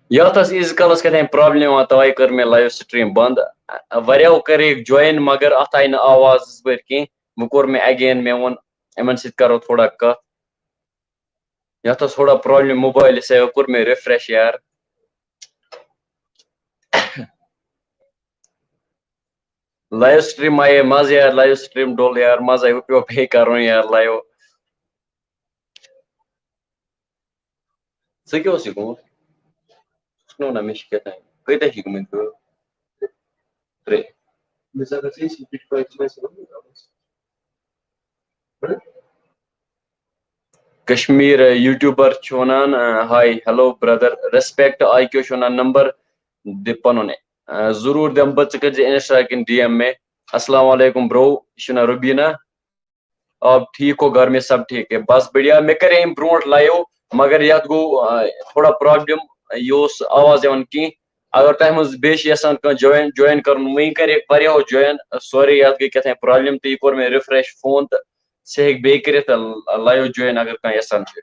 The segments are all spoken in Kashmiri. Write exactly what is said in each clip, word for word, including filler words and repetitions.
یتھ ٲس ییٖتِس کالس کیٛاہ تام problem یِوان، توے کٔر مےٚ live stream بنٛد۔ واریاہو کریکھ join، مگر اتھ آیہِ نہٕ آواز یِژ پٲٹھۍ کینٛہہ۔ وۄنۍ کوٚر مےٚ again، مےٚ ووٚن یِمن سۭتۍ کرو تھوڑا کتھ۔ یتھ ٲس تھوڑا problem موبایلس، یہِ کوٚر مےٚ refresh یار۔ Live stream آیے مزٕ یار، live stream ڈوٚل یار، مزٕ آیہِ، وۄنۍ پیوٚو بیٚیہِ کرُن یار live۔ ژےٚ کیٛاہ اوس یہِ گوٚمُت؟ ژٕ وَن مےٚ، مےٚ چھِ کیٛاہ تام۔ کۭتیٛاہ چھِ گٔمٕتۍ گٲڑۍ؟ ترٛےٚ۔ کشمیر YouTuber چھُ وَنان، آ، hi, hello brother, respect، I Q چھُ وَنان، number دِ پَنُن۔ آ، ضروٗر دِمہٕ بہٕ، ژٕ کٔرۍ زِ Insta کِنۍ D M مےٚ۔ السلام علیکم bro، یہِ چھُ ناو رُبیٖنا۔ آ، ٹھیٖک ہو، گھر میں سب ٹھیک ہے؟ بس بڑھیا۔ مےٚ کَرے اَمہِ برونٛٹھ live، مگر یَتھ گوٚو، آ، تھوڑا problem۔ یہِ اوس آواز یِوان کینٛہہ۔ اگر تۄہہِ منٛز بیٚیہِ چھِ یَژھان کانٛہہ join، join کَرُن، وۄنۍ کَرے واریاہو join، sorry، یَتھ گٔے کیٛاہ تام problem، تہٕ یہِ کوٚر مےٚ refresh phone، تہٕ سُہ ہیٚکہِ بیٚیہِ کٔرِتھ، live join اگر کانٛہہ یَژھان چھُ۔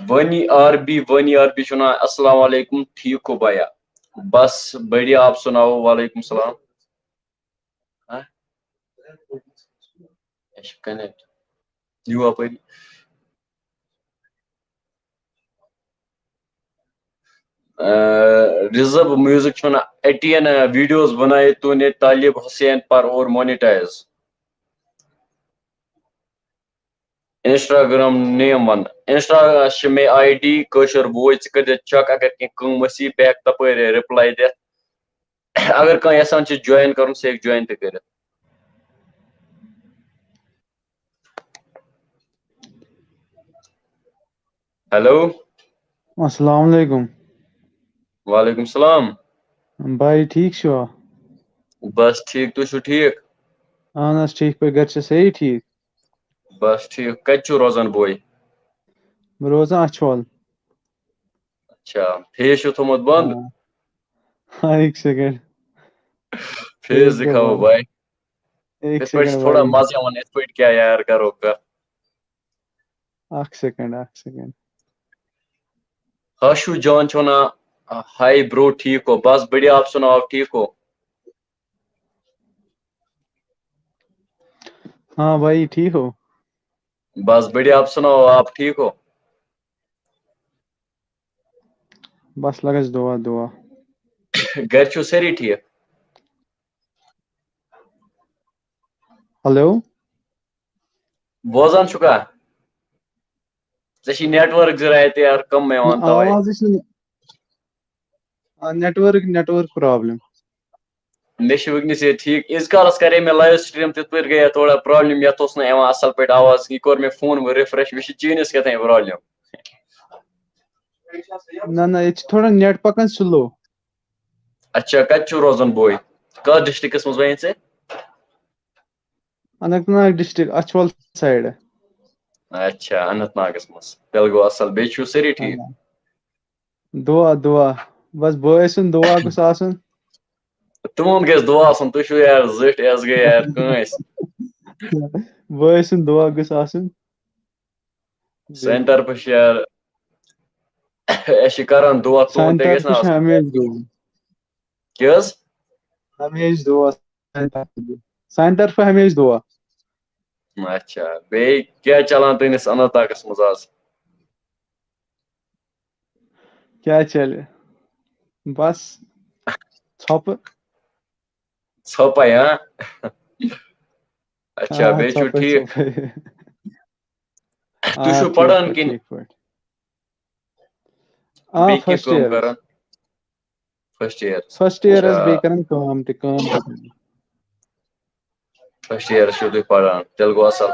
Wani R B, Wani R B چھُ وَنان، السلام علیکم، ٹھیک ہو بھیا؟ بس بڑھیا، آپ سناؤ؟ وعلیکم السلام۔ ہاں؟ اَسہِ چھُ connect۔ یہِ اَپٲری۔ آ، رِزٲرٕو میوٗزِک چھُ وَنان، eighteen videos بنائے تو نے طالب حسین پر اور monetize۔ Instagram name وَن۔ Insta چھِ مےٚ آی ڈی کٲشُر بوے، ژٕ کٔرۍزِ check، اگر کینٛہہ کٲم ٲسی، بہٕ ہٮ۪کہٕ تَپٲرۍ reply دِتھ۔ اگر کانٛہہ یَژھان چھُ join کَرُن، سُہ ہیٚکہِ join تہِ کٔرِتھ۔ Hello۔ السلام علیکم۔ وعلیکم السلام۔ بھائی ٹھیک چھوا؟ بس ٹھیک، تُہۍ چھِو ٹھیک؟ اہن حظ ٹھیک پٲٹھۍ، گرِ چھا سٲری ٹھیک؟ بس ٹھیک، کتہِ چھِو روزان بوے؟ بہٕ روزان اچھول۔ اچھا، face چھُو تھوٚمُت بنٛد؟ ہاں۔ اکھ second۔ Face اکھ دکھاو second۔ بھائی۔ اکھ یِتھ پٲٹھۍ چھُ second تھوڑا بھائی۔ مزٕ یِوان، یِتھ پٲٹھۍ کیٛاہ یار کرو کتھ۔ اکھ second، اکھ second۔ ہاشو جان چھُ وَنان، hi bro، ٹھیک ہو؟ بس بڑھیا، آپ سناؤ، آپ ٹھیک ہو؟ ہاں بھائی، ٹھیک ہو؟ بس بڑھیا، آپ سناؤ، آپ ٹھیک ہو؟ بس لگس دعا، دعا۔ گرِ چھِو سٲری ٹھیک؟ Hello۔ بوزان چھُکھا؟ ژےٚ چھی network ذرایع تہِ یار کم یِوان توے۔ آواز چھِ نہٕ، آ، network، network problem۔ مےٚ چھِ وٕنکیٚنَس یہِ ٹھیٖک۔ ییٖتِس کالَس کَرے مےٚ live stream، تِتھ پٲٹھۍ گٔیے تھوڑا problem، یَتھ اوس نہٕ یِوان اَصٕل پٲٹھۍ آواز۔ یہِ کوٚر مےٚ phone وۄنۍ refresh، مےٚ چھِ چٲنِس کیٛاہ تام problem۔ نہ، نہ، ییٚتہِ چھِ تھوڑا net پَکان slow۔ اچھا، کَتہِ چھُو روزان بوے؟ کَتھ districtس منٛز وَنے ژےٚ؟ Anant Nag district، اچھول side۔ اچھا، اننت ناگس منٛز۔ تیٚلہِ گوٚو اصل۔ بیٚیہِ چھِو سٲری ٹھیٖک؟ آ۔ دعا، دعا۔ بس بٲے سُنٛد دعا گوٚژھ آسُن۔ تُہُنٛد گژھِ دعا آسُن، تُہۍ چھِو یار زِٹھۍ، اَسہِ گٔے یار کٲنٛسہِ۔ بٲے سُنٛد دعا گوٚژھ آسُن۔ سانہِ طرفہٕ چھِ یار، أسۍ چھِ کران دعا، تُہُنٛد سانہِ تہِ گژھِ نہ طرفہٕ چھِ آسُن۔ ہمیشہِ دعا۔ کیٛاہ حظ؟ ہمیشہِ دعا۔ سانہِ طرفہٕ ہمیشہِ دعا۔ اچھا، بیٚیہِ کیٛاہ چلان تُہٕنٛدِس اننت ناگس منٛز آز؟ کیٛاہ چلہِ؟ بس ژھۄپہٕ۔ ژھۄپے، ہاں؟ اچھا، آ، بیٚیہِ چھُو ژھۄپے، ٹھیٖک؟ ژھۄپے۔ تُہۍ آ، چھِو ٹھیٖک پران پٲٹھۍ، کِنہٕ ٹھیٖک پٲٹھۍ۔ آ، بیٚیہِ کینٛہہ first کٲم year۔ کران؟ First year۔ First year حظ، اچھا۔ بیٚیہِ کران کٲم تہِ، کٲم تہِ کران۔ First year چھِو تُہۍ پران، تیٚلہِ گوٚو اصل۔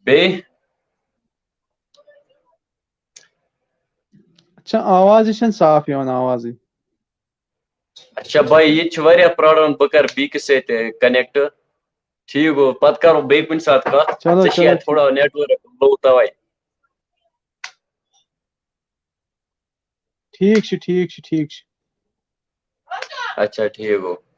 بیٚیہِ؟ اچھا، آوازٕے چھَنہٕ صاف یِوان، آوازٕے۔ اچھا بھائی، ییٚتہِ چھِ واریاہ پرٛاران، بہٕ کرٕ بیٚکِس سۭتۍ connect۔ ٹھیٖک گوٚو، پتہٕ کرو بیٚیہِ کُنہِ ساتہٕ کتھ۔ چلو، ژےٚ چھِ چلو، یتھ تھوڑا network low توے۔ ٹھیٖک چھُ، ٹھیٖک چھُ، ٹھیٖک چھُ۔ اچھا، ٹھیٖک گوٚو۔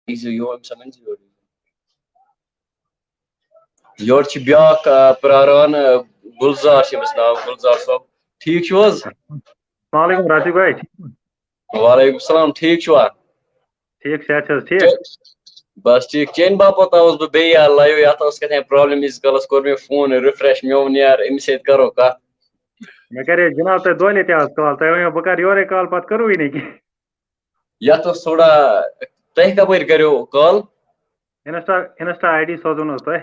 یہِ زِ یور أمِس ہا ؤنۍ زِ یورٕ۔ یورٕ چھِ بیٛاکھ، آ، پرٛاران، آ، گُلزار چھِ أمِس ناو، گُلزار صٲب۔ ٹھیٖک چھِو حظ؟ السلام علیکم راشد بھائی، ٹھیٖک چھِو؟ وعلیکم السلام، ٹھیٖک چھِوا؟ ٹھیٖک، صحت چھِ حظ ٹھیٖک؟ بس ٹھیٖک، چٲنۍ باپتھ آوُس بہٕ بیٚیہِ یار live، یَتھ ٲس کیٛاہ تام problem، ییٖتِس کالَس کوٚر مےٚ phone refresh، مےٚ ووٚن یار أمِس سۭتۍ کَرو کَتھ۔ مےٚ کَرے جِناب تۄہہِ دۄہلہِ تہِ آز call، تۄہہِ وَنیو بہٕ کَرٕ یورَے call، پَتہٕ کٔروٕے نہٕ کینٛہہ۔ یَتھ اوس تھوڑا، تۄہہِ کَپٲرۍ کَریو call؟ Insta، Insta ID سوزُن اوس تۄہہِ۔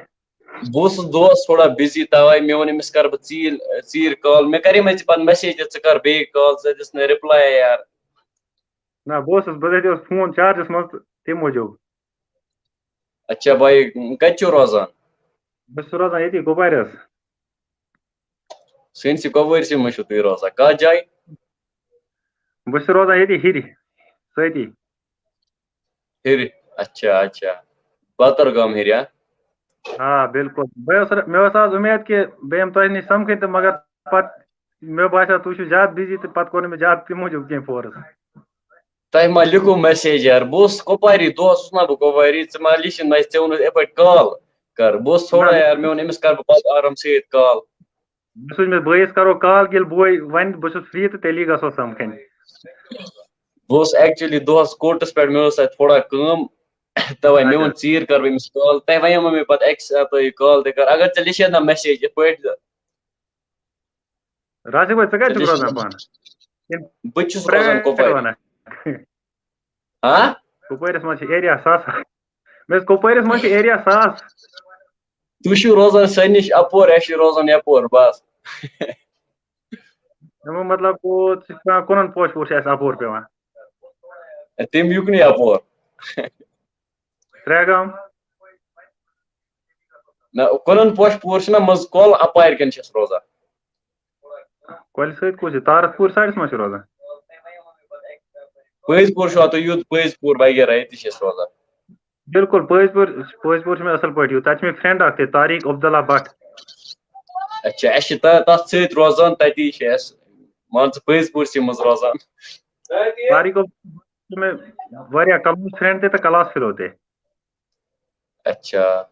بہٕ اوسُس دۄہَس تھوڑا busy، تَوَے مےٚ ووٚن أمِس کَرٕ بہٕ ژیٖرۍ، ژیٖرۍ call۔ مےٚ کَرے مےٚ ژےٚ پَتہٕ message تہِ، ژٕ کَر بیٚیہِ call، ژٕ دِس نہٕ reply یار۔ نہ، بہٕ اوسُس، بہٕ دَپیوس phone chargeس منٛز تہٕ تَمہِ موٗجوٗب۔ اچھا بھائی، کَتہِ چھِو روزان؟ بہٕ چھُس روزان ییٚتی کۄپوارِ حظ۔ سٲنۍسٕے کۄپوٲرِسٕے منٛز چھِو تُہۍ روزان۔ کَتھ جایہِ؟ بہٕ چھُس روزان ییٚتی ہِرِ، سۭتی۔ ہِرِ؟ اچھا، اچھا۔ باتر گام ہِرِ، ہا؟ آ، بِلکُل۔ بہٕ اوسُس، مےٚ ٲس آز اُمید کہِ بہٕ یِمہٕ تۄہہِ نِش سَمکھٕنۍ تہٕ مگر پَتہٕ مےٚ باسیو تُہۍ چھِو زیادٕ busy تہٕ پَتہٕ کوٚر نہٕ مےٚ زیادٕ تَمہِ موٗجوٗب کینٛہہ force۔ تۄہہِ ما لیکھوٗ message یار؟ بہٕ اوسُس کۄپواری، دۄہَس اوسُس نا بہٕ کۄپواری، ژٕ ما لیکھِ نہ، ژےٚ ووٚنُتھ یِتھ پٲٹھۍ call کَر۔ بہٕ اوسُس تھوڑا نہ۔ یار، مےٚ ووٚن أمِس کَرٕ بہٕ پَتہٕ آرام سۭتۍ call۔ بہٕ سوٗز مےٚ بٲیِس کَرو call، ییٚلہِ بوے وَنہِ بہٕ چھُس free تہٕ تیٚلی گژھو سَمکھٕنۍ۔ بہٕ اوسُس actually دۄہَس courtس پٮ۪ٹھ، مےٚ ٲس اَتہِ تھوڑا کٲم، تَوَے مےٚ اچھا۔ ووٚن ژیٖرۍ کَرٕ بہٕ أمِس call۔ تۄہہِ وَنیو مےٚ پَتہٕ اَکہِ ساتہٕ یہِ call تہِ کَر، اگر ژےٚ لیکھِ ہا نہ message یِتھ پٲٹھۍ تہٕ۔ راشد بھائی، ژٕ کَتہِ ژےٚ چھُکھ لیکھِ روزان نہ پانہٕ؟ کِنہٕ بہٕ تہِ چھُس روزان private کۄپوارِ۔ وَنان؟ ہاں؟ کۄپوٲرِس منٛز چھِ area ساس۔ مےٚ ٲس کۄپوٲرِس منٛز چھِ area ساس۔ تُہۍ چھِو روزان سانہِ نِش اَپور، اَسہِ چھِ روزان یَپور، بَس۔ اَمیُک مطلب گوٚو، ژٕ چھُکھ وَنان کُنَن پوش پوٗر چھِ اَسہِ اَپور پٮ۪وان۔ تٔمۍ یُکنُے اَپور۔ ترٛےٚ گام۔ نہ، کُنَن پوش پوٗر چھِنہ منٛز کۄل، اَپارِ کِنۍ چھِ أسۍ روزان۔ کۄلہِ سۭتۍ کُس چھِ؟ تارَس پوٗرِ side منٛز چھِ روزان۔ پٔزۍ پوٗر چھُوا تُہۍ یُتھ؟ پٔزۍ پوٗر وغیرہ ییٚتہِ چھِ أسۍ روزان۔ بِلکُل، پٔزۍ پوٗر، پٔزۍ پوٗر چھُ مےٚ اَصٕل پٲٹھۍ یُتھ۔ تَتہِ چھُ مےٚ friend اَکھ تہِ، طاریق عبداللہ بٹ۔ اچھا، اَسہِ چھِ تَ-، تَتھ سۭتۍ روزان، تَتی چھِ اَسہِ، مان ژٕ، پٔزۍ پوٗرسٕے منٛز روزان۔ طاریق عبداللہ چھُ مےٚ واریاہ close friend تہِ تہٕ class fellow تہِ۔ اچھا،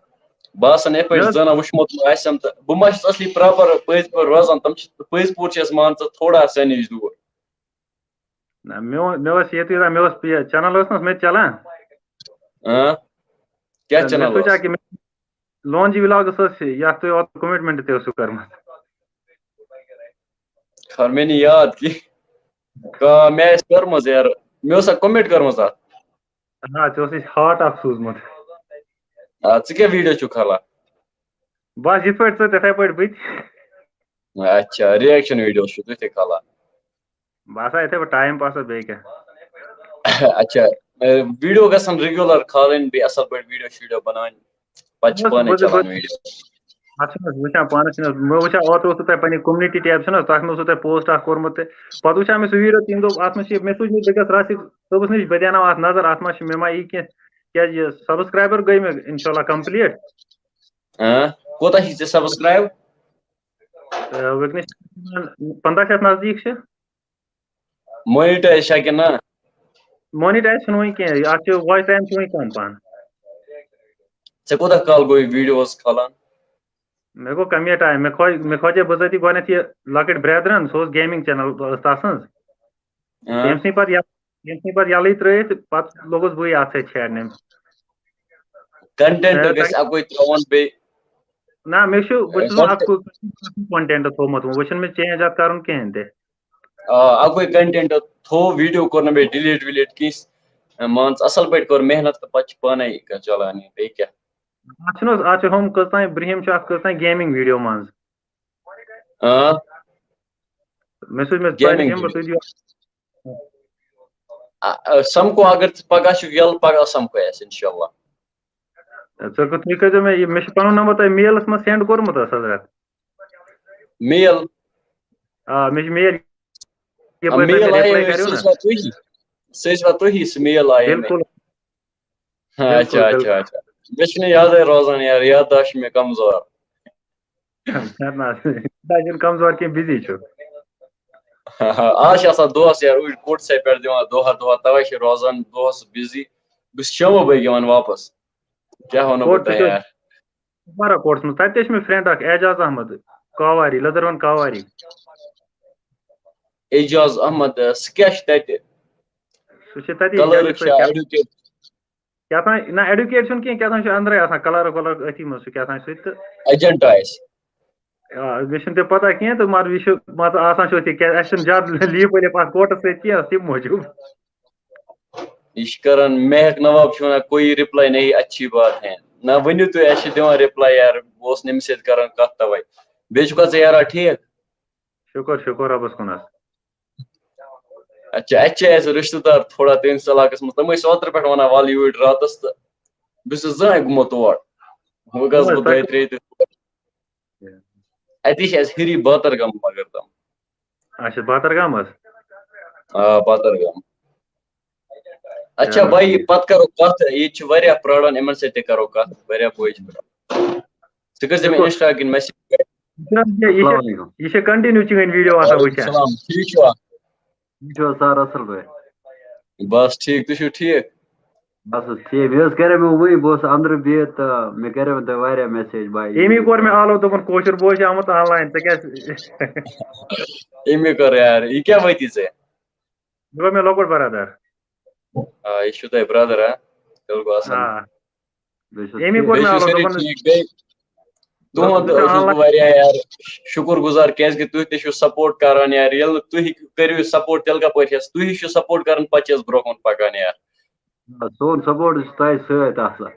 بہٕ آسَن یِتھ پٲٹھۍ مےٚ حظ زانان وٕچھمُت ما آسٮ۪م تہٕ بہٕ ما چھُس اَصلی proper پٔزۍ پٲٹھۍ روزان، تِم چھِ، پٔزۍ پوٗر چھِ اَسہِ، مان ژٕ، تھوڑا سانہِ نِش دوٗر۔ نہ، مےٚ اوس، مےٚ اوس ییٚتہِ، مےٚ اوس یہِ channel ٲس نہ حظ مےٚ تہِ چلان۔ اۭں۔ کیٛاہ تہٕ مےٚ channel سوٗنٛچا ٲس؟ کہِ مےٚ لونجی vlogs ٲس یَتھ تُہۍ اوترٕ commitment تہِ ٲسوٕ کٔرمٕژ۔ خبر مےٚ نہٕ یاد کینٛہہ۔ کا-، مےٚ آسہِ کٔرمٕژ یارٕ، مےٚ ٲسا commit کٔرمٕژ اَتھ؟ آ، ژےٚ اوسُے heart اَکھ سوٗزمُت۔ آ، ژٕ کیٛاہ video چھُکھ کھالان؟ بس یِتھ پٲٹھۍ ژٕ، تِتھَے پٲٹھۍ بہٕ تہِ۔ اچھا، reaction videos چھُو تُہۍ تہِ کھالان؟ بس ہا، یِتھَے پٲٹھۍ time pass، بیٚیہِ کیٛاہ؟ اچھا، اے، video گژھن regular کھالٕنۍ، بیٚیہِ اَصٕل پٲٹھۍ video شیٖڈیو بناوٕنۍ، پتہٕ چھِ بس، پانَے بہٕ، بہٕ، چلان video۔ اَتھ چھُنہٕ حظ وٕچھان پانَس چھُنہٕ حظ، مےٚ وٕچھان اوترٕ اوسوٕ تۄہہِ پنٛنہِ community tab چھُنہٕ حظ، تَتھ منٛز اوسوٕ تۄہہِ post اَکھ کوٚرمُت تہٕ پَتہٕ وٕچھان مےٚ سُہ video، تَمہِ دۄہ اَتھ منٛز چھِ مےٚ سوٗنٛچمُت، بہٕ گژھٕ راشد صٲبَس نِش، بہٕ دیٛاناو اَتھ نظر، اَتھ ما چھِ، مےٚ ما یی کینٛہہ، کیٛازِ یہِ subscriber گٔے مےٚ اِنشاء اللہ complete۔ اۭں، کوٗتاہ چھِ ژےٚ subscribe؟ تہٕ وٕنکیٚنَس چھِ پنٛداہ شیٚتھ نزدیٖک چھِ۔ Monetize چھا کِنہٕ نہ؟ Monetize چھُنہٕ وٕنہِ کینٛہہ، اَتھ چھُ watch time چھُ وٕنہِ کَم پَہَن۔ ژےٚ کوٗتاہ کال گوٚو یہِ videos کھالان؟ مےٚ گوٚو کَمٕے time، مےٚ کھوج-، مےٚ کھوجے بِذٲتی گۄڈٕنٮ۪تھ یہِ لۄکٕٹۍ brethren، سُہ اوس gaming channel ٲس تَسٕنٛز۔ اۭں۔ تٔمۍ سٕے پَتہٕ یَ-، تٔمۍ سٕے پَتہٕ یَلہٕ ترٛٲیِتھ، پَتہٕ لوٚگُس بٕے اَتھ سۭتۍ چھیڑنہِ۔ Content اے، گژھِ تۄہہِ اَکُے ترٛاوُن بیٚیہِ۔ نہ، مےٚ چھُ، بہٕ اے، چھُس نہٕ content۔ اَکُے content تھوٚومُت وۄنۍ، وۄنۍ چھُنہٕ مےٚ change اَتھ کَرُن کِہیٖنۍ تہِ۔ آ، اَکُے content تھوٚو، video کوٚر نہٕ مےٚ delete وِلیٖٹ کینٛہہ۔ مان ژٕ، اَصٕل پٲٹھۍ کوٚر محنت تہٕ پَتہٕ چھِ پانَے چَلان یہِ، بیٚیہِ کیٛاہ۔ اَتھ چھُنہٕ حظ، اَتھ چھِ ہُم کٔژ تام، برٛہِم چھُ اَتھ کٔژ تام gaming video منٛز۔ آ۔ مےٚ سۭتۍ، مےٚ gaming تۄہہِ نِش یِمہٕ بہٕ، video۔ تُہۍ دِیِو۔ آ، آ، سَمکھو، اگر ژٕ پَگاہ چھُکھ یَلہٕ، پَگاہ سَمکھو أسۍ اِنشاء اللہ۔ ژٕ کُس، تُہۍ کٔرۍزیو مےٚ یہِ، مےٚ چھُ پَنُن نمبر تۄہہِ mailَس منٛز send کوٚرمُت حظ حضرت۔ Mail؟ آ، مےٚ چھُ mail۔ یہِ آ، پَتہٕ تۄہہِ mail مےٚ آیے reply مےٚ، کَریو سُہ نا۔ ٲسوا تُہی؟ سُہ ٲسوا تُہی، سُہ mail آیے مےٚ۔ بِلکُل۔ ہاں، بِلکُل، اچھا، بِلکُل۔ اچھا، اچھا۔ مےٚ چھُنہٕ یادٕے روزان یار، یادداشت چھِ مےٚ کمزور۔ نہ، نہ، یادداشت چھُنہٕ کمزور کینٛہہ، busy چھُ۔ آز چھِ آسان دۄہس یار، أڑۍ courtسٕے پٮ۪ٹھ دِوان دۄہا دۄہا، توے چھِ روزان دۄہس busy۔ بہٕ چھُس شامو بٲگۍ یِوان واپس۔ کیٛاہ وَنو بہٕ کوٚت چھُ تۄہہِ تۄہہِ؟ یار؟ کُپوارہ کوٹس منٛز، تَتہِ تہِ چھُ مےٚ فرینڈ اکھ اعجاز احمد کاواری، لٔدٕروَن کاواری۔ اعجاز احمد، سُہ کیٛاہ چھُ تَتہِ؟ سُہ چھُ تَتی کلٲرٕک ججَس چھا، سۭتۍ کیٛاہ، ایڈوکیٹ؟ کیٛاہ تام، نہ ایڈوکیٹ چھُنہٕ کینٛہہ، کیٛاہ تام چھُ أنٛدرَے آسان، کلارک ولارک أتھی منٛز چھُ کیٛاہ تام سُہ تہِ تہٕ۔ ایجنٹ آسہِ۔ آ، مےٚ چھُنہٕ تہِ پتہ کینٛہہ تہٕ مگر یہِ چھُ مان ژٕ آسان چھُ أتھی، کیٛازِ اَسہِ چھُنہٕ زیادٕ لیٖپ ؤلِتھ اَتھ کوٹس سۭتۍ کینٛہہ، تَمہِ موٗجوٗب۔ یہِ چھُ کران، مہک نواب چھُ وَنان، کوئی رِپلاے نہیں، اچھی بات ہے۔ نہ ؤنِو تُہۍ، اَسہِ چھِ دِوان رِپلاے یار، بہٕ اوسُس نٔمِس سۭتۍ کران کَتھ تَوَے۔ بیٚیہِ چھُکھا ژٕ یارا ٹھیٖک؟ شُکُر شُکُر رۄبَس کُن حظ۔ اچھا، اَتہِ چھِ اَسہِ رِشتہٕ دار تھوڑا تُہٕنٛدِس علاقَس منٛز، تِم ٲسۍ اوترٕ پٮ۪ٹھ وَنان وَلہٕ یوٗرۍ راتَس تہٕ بہٕ چھُس زٕہٕنۍ گوٚمُت تور۔ وۄنۍ گژھٕ بہٕ دۄیہِ ترٛیٚیہِ دۄہہِ۔ اَتی چھِ اَسہِ ہِری باتر گام مگر تِم۔ اچھا، باتر گام حظ؟ آ، باتر گام۔ اچھا بھائی، پتہٕ کرو کتھ، ییٚتہِ چھِ واریاہ پرٛاران، یِمن سۭتۍ تہِ کرو کتھ، واریاہ بٲے چھِ پرٛاران۔ ژٕ کٔرۍ زِ مےٚ انسٹا کِنۍ میسیج۔ یہِ چھِ، یہِ چھِ کنٹِنیو چٲنۍ ویڈیو آسان وٕچھان۔ السلام، ٹھیٖک چھُوا؟ یہِ چھُ حظ سر اصل پٲٹھۍ؟ بس ٹھیٖک، تُہۍ چھِو ٹھیٖک؟ بس حظ ٹھیٖک، مےٚ حظ کریو مےٚ وٕنی، بہٕ اوسُس أنٛدرٕ بِہِتھ تہٕ مےٚ کریو تۄہہِ واریاہ میسیج بھائی۔ أمی کوٚر مےٚ آلو، دوٚپُن کٲشُر بوے چھُ آمُت آنلاین، ژٕ کیٛاہ؟ أمی کوٚر یار، یہِ کیٛاہ وٲتی ژےٚ؟ یہِ گوٚو مےٚ لۄکُٹ برادر۔ آ، یہِ چھُ تۄہہِ برادر، ہا؟ تیٚلہِ گوٚو اصل۔ آ۔ بیٚیہِ چھُ أمی ٹھیٖک۔ کوٚر بیٚیہِ مےٚ چھُ آلو، سٲری آ، سون سپورٹ چھُ تۄہہِ سۭتۍ آسان۔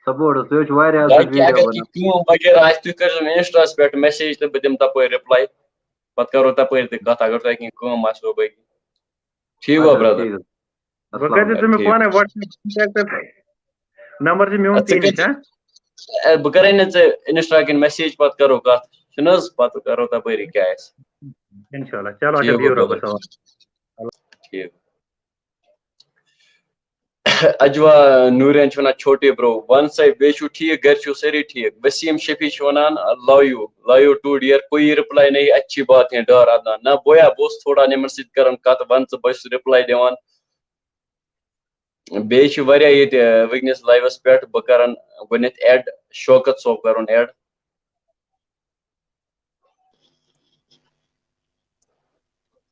سپورٹ حظ، تُہۍ حظ چھِو واریاہ اَصٕل تۄہہِ کیٛاہ، ویٖڈیو اگر بناوان۔ کینٛہہ کٲم وغیرہ آسہِ، تُہۍ کٔرۍزیو مےٚ انسٹاہَس پٮ۪ٹھ میسیج تہٕ بہٕ دِمہٕ تَپٲرۍ رِپلاے۔ پَتہٕ کَرو تَپٲرۍ تہِ کَتھ، اگر تۄہہِ کینٛہہ کٲم آسِوٕ باقٕے۔ ٹھیٖک گوٚو، اَدٕ حظ، برٛدر؟ ٹھیٖک حظ۔ بہٕ السلام کَتہِ ژٕ مےٚ ٹھیٖک۔ پانَے WhatsApp contact نمبر چھُ میون اَدٕ ژٕ ژےٚ نِش، کَتہِ، ہا؟ اے، بہٕ کَرَے نہٕ ژےٚ انسٹا کِنۍ میسیج، پَتہٕ کَرو کَتھ۔ چھُنہٕ حظ؟ پَتہٕ کَرو تَپٲری کیٛاہ آسہِ۔ اِنشاء اللہ۔ چلو، اچھا، ٹھیٖک گوٚو، بِہِو رۄبَس برٛدر۔ حوالہٕ۔ ٹھیٖک۔ اجوا نوریان چھُ وَنان، چھوٹے برو، وَن سا، بیٚیہِ چھُو ٹھیٖک، گَرِ چھُو سٲری ٹھیٖک؟ وسیٖم شفیع چھُ وَنان، love you, love you too dear, کوئی رِپلاے نہیں، اچھی بات ہے ڈار عدنان۔ نہ بویا، بہٕ اوسُس تھوڑا یِمَن سۭتۍ کَران کَتھ، وَن ژٕ، بہٕ چھُس رِپلاے دِوان۔ بیٚیہِ چھِ واریاہ ییٚتہِ، آ، وٕنکیٚنَس لایوَس پٮ۪ٹھ، بہٕ کَرَن گۄڈٕنٮ۪تھ ایڈ، شوکت صٲب کَرُن ایڈ۔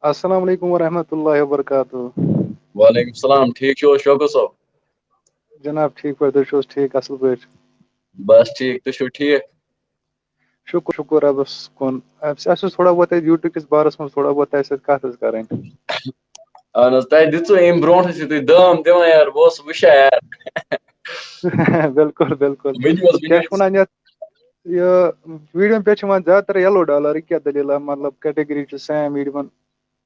السلام علیکم ورحمۃ اللہ وبرکاتہ۔ وعلیکم السلام، ٹھیٖک چھِو حظ شوکت صٲب؟ جناب، ٹھیٖک پٲٹھۍ، تُہۍ چھِو حظ ٹھیٖک، اَصٕل پٲٹھۍ؟ بس ٹھیٖک، تُہۍ چھِو ٹھیٖک؟ شُکُر، شُکُر رۄبَس کُن۔ اَسہِ، اَسہِ اوس تھوڑا بہت اَتہِ YouTube کِس بارَس منٛز تھوڑا بہت تۄہہِ سۭتۍ کَتھ حظ کَرٕنۍ۔ اہن حظ، تۄہہِ دِژوٕ اَمہِ برونٛٹھ ٲسِو تُہۍ دام دِوان یار، بہٕ اوسُس وٕچھان یار۔ بِلکُل، بِلکُل۔ ؤنِو حظ، ؤنِو کیٛاہ چھِ حظ۔ وَنان یَتھ، یہِ ویٖڈیوَن پٮ۪ٹھ چھِ یِوان زیادٕ تر یَلو ڈالَر، یہِ کیٛاہ دٔلیٖلہ؟ مطلب، کیٹَگری چھِ سیم ویٖڈیوَن۔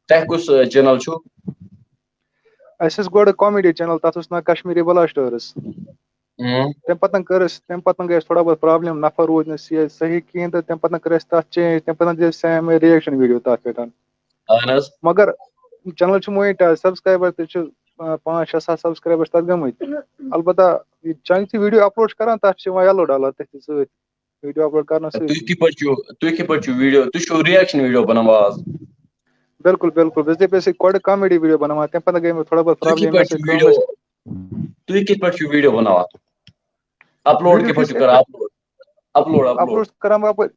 تۄہہِ کُس، آ، چینل چھُو؟ اَسہِ ٲس گۄڈٕ کامیڈی چینل، تَتھ اوس ناو کشمیٖری بلاسٹٲرٕس۔ اۭں۔ تَمہِ پَتہٕ کٔر اَسہِ، تَمہِ پَتہٕ گٔے اَسہِ تھوڑا بہت پرابلم، نفر روٗدۍ نہٕ سیٚے صحیح کِہیٖنۍ، تہٕ تَمہِ پَتہٕ کٔر اَسہِ تَتھ چینج، تَمہِ پَتہٕ دِژ اَسہِ سیم reaction video تَتھ پٮ۪ٹھ۔ اہن حظ۔ مگر چینل چھُ monetize، subscriber تہِ چھِ، آ، پانٛژھ شےٚ ساس subscriber چھِ تَتھ گٔمٕتۍ۔ البتہ یہِ چانہِ تہِ video upload چھِ کران، تَتھ چھِ یِوان یَلو ڈالر تٔتھۍ سۭتۍ، video upload کرنہٕ سۭتۍ۔ تُہۍ کِتھ پٲٹھۍ چھِو، تُہۍ کِتھ پٲٹھۍ چھِو ویٖڈیو، تُہۍ چھِو reaction video بناوان آز؟ بِلکُل، بِلکُل۔ بہٕ ٲسٕس دَپان، أسۍ ٲسۍ گۄڈٕ comedy video بناوان، تَمہِ پَتہٕ گٔے مےٚ تھوڑا بہت تُہۍ کِتھ problem، پٲٹھۍ مےٚ چھِو سۭتۍ video، کٲم ٲس۔ تُہۍ کِتھ پٲٹھۍ چھِو video بناوان؟ Upload Video کِتھ پٲٹھۍ چھِ چھِو کران؟ Upload، upload، upload۔ Upload چھِ کران بہٕ اَپٲرۍ،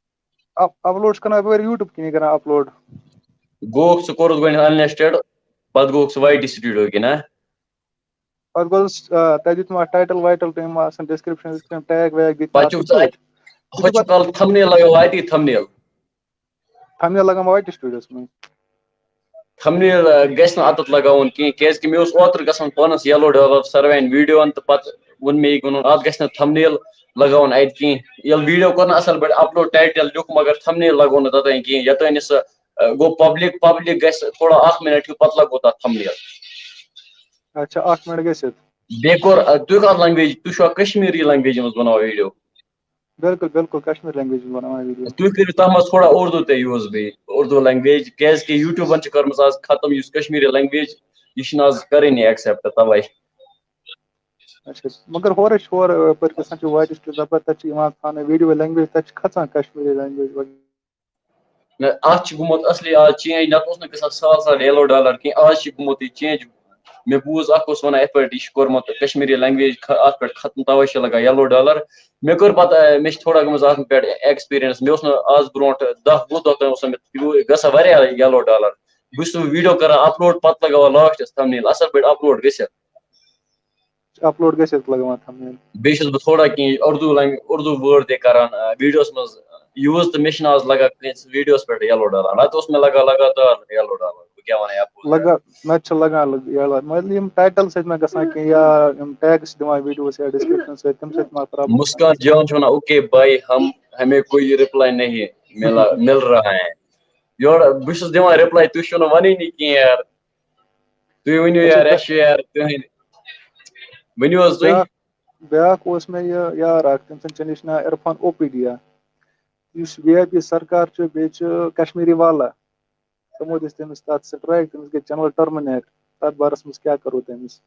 اَپ-، upload چھِ کران بہٕ اَپٲرۍ YouTube کِنی کران upload۔ گوٚو سُہ کوٚرُتھ گۄڈٕ unlisted، پتہٕ گوٚو سُہ واے ٹی studio کِنۍ، ہا؟ پَتہٕ گوٚو سُہ، آ، تَتہِ دیُت تِمو اَتھ title وایٹل تہٕ یِم آسان description وِسکرپشن tag وag دِتۍ پتہٕ تَتھ چھُو سۭتۍ۔ تۄہہِ، ہُہ چھُ کَل thumbnail لگاوان اَتی، thumbnail۔ Thumbnail لگاوان واے ٹی studio-س منٛز۔ Thumbnail، آ، گژھِ نہٕ اَتَتھ لگاوُن کِہیٖنۍ، کیٛازِکہِ مےٚ اوس اوترٕ گژھان پانَس yellow ڈالر سروٮ۪ن ویٖڈیوَن، تہٕ پَتہٕ ووٚن مےٚ یہِ، ووٚنُن، اَتھ گژھِ نہٕ thumbnail لگاوُن اَتہِ کِہیٖنۍ۔ ییٚلہِ video کوٚر نہٕ اَصٕل پٲٹھۍ upload، title لیوٚکھ، مگر thumbnail لگوو نہٕ تَتٮ۪ن کِہیٖنۍ۔ یوٚتانۍ نہٕ سُہ، آ، گوٚو public، public گژھِ تھوڑا اَکھ minute ہیوٗ، پَتہٕ لگوو تَتھ thumbnail۔ اچھا، اَکھ minute گٔژھِتھ۔ بیٚیہِ کوٚر، آ، تُہۍ کَتھ language، تُہۍ چھُوا کشمیٖری language منٛز بَناوان ویٖڈیو؟ بِلکُل، بِلکُل، کشمیٖری language منٛز بَناوان ویٖڈیو۔ تُہۍ کٔرِو تَتھ منٛز تھوڑا اردو تہِ use بیٚیہِ، اردو language، کیٛازِکہِ YouTubeن چھِ کٔرمٕژ آز ختم یُس کشمیٖری language، یہِ چھِنہٕ آز کَرٲنی accept، تَوَے۔ اچھا، مگر ہورٕ چھِ ہورٕ، یَپٲرۍ گژھان چھِ واریاہ زَبر، تَتہِ چھِ یِوان تھاونہٕ ویٖڈیو language، تَتہِ چھِ کھَسان کشمیٖری language وغیرہ۔ نہ، اَتھ چھِ گوٚمُت اَصلی آز change، نَتہٕ اوس نہٕ گژھان سہل سہل yellow ڈالر کینٛہہ، آز چھِ گوٚمُت یہِ change۔ مےٚ بوٗز اکھ اوس وَنان یِتھ پٲٹھۍ یہِ چھُ کوٚرمُت کشمیٖری language خ-، اَتھ پٮ۪ٹھ ختم، تَوَے چھِ لَگان yellow dollar۔ مےٚ کوٚر پَتہٕ، آ، مےٚ چھِ تھوڑا گٔمٕژ اَتھ پٮ۪ٹھ experience۔ مےٚ اوس نہٕ آز برونٛٹھ دَہ وُہ دۄہ تام اوس مےٚ یوٗ-، گژھان واریاہ yellow dollar۔ بہٕ چھُس video کران upload، پَتہٕ لَگاوان lastس thumbnail اَصٕل پٲٹھۍ upload گٔژھِتھ۔ Upload گٔژھِتھ لَگاوان thumbnail۔ بیٚیہِ چھُس بہٕ تھوڑا کینٛہہ اردو language، اردو word تہِ کران، آ، videoس منٛز use، تہٕ مےٚ چھِنہٕ آز لگان کٲنٛسہِ videoس پٮ۪ٹھ yellow dollar۔ نتہٕ اوس مےٚ لگان لگاتار yellow dollar۔ بہٕ کیٛاہ وَنہٕ یَپٲرۍ؟ لگان، نتہٕ چھِ لگان لگ-، yellow، مطلب یِم title سۭتۍ ما گژھان کینٛہہ، یا یِم tags چھِ دِوان videoس یا description سۭتۍ، تِم سۭتۍ ما problem؟ مسکان جان چھُ وَنان، "اوکے بھائی، ہم، ہمیں کوئی reply نہیں ملا، مل رہا ہے۔" یورٕ بہٕ چھُس دِوان reply، تُہۍ چھِو نہٕ وَنٲنی کینٛہہ یار۔ تُہۍ ؤنِو اچھا، یار، بیا-، اَسہِ چھُ یار تُہٕنٛدۍ، ؤنِو حظ تُہۍ۔ بیٛاکھ، بیٛاکھ اوس مےٚ یہِ یار اکھ، تٔمۍ سُنٛد channel چھُ ناو عرفان اوپیڈیا۔ یُس V I P سرکار چھُ، بیٚیہِ چھُ کشمیٖری والا۔ تِمو دِژ تٔمِس تَتھ strike، تٔمِس گٔے channel terminate۔ تَتھ بارَس منٛز کیٛاہ کَرو تٔمِس؟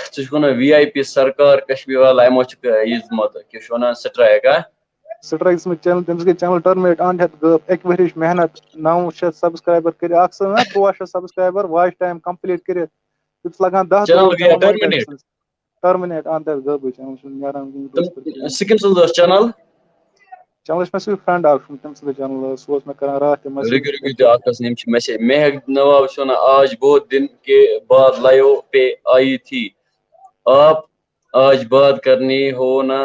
ژٕ چھُکھ وَنان V I P سرکار کشمیٖر والا، یِمو چھُکھ یہِ دیُتمُت، کیٛاہ چھُ وَنان، strike، ہا؟ Strike دِژمٕژ channel، تٔمِس گٔے channel terminate، اَنٛد ہٮ۪تھ غٲب، اَکہِ ؤرِش محنت، نَو شیٚتھ subscriber کٔرِتھ، اَکھ ساس نہ، تُرٛواہ شیٚتھ subscriber watch time complete کٔرِتھ۔ تٔمِس لگان دَہ دۄہ Channel گٔے channel terminate۔ terminate۔ Terminate، اَنٛد ہٮ۪تھ غٲبٕے، channel چھُنہٕ نیران کُنہِ تِم، روز پٮ۪ٹھ کینٛہہ۔ سُہ کٔمۍ سٕنٛز ٲس channel؟ Channel چھُ مےٚ سۭتۍ friend اکھ چھُ، تٔمۍ سٕنٛز channel ٲس، سُہ اوس مےٚ کران راتھ تہِ message۔ رُکِو، رُکِو، تُہۍ اَکھ کَتھ، یِم چھِ message۔ مہک نواب چھُ وَنان، "آج بہت دن کے بعد لائیو پہ آئی تھی، آپ آج بات کرنی ہو نا،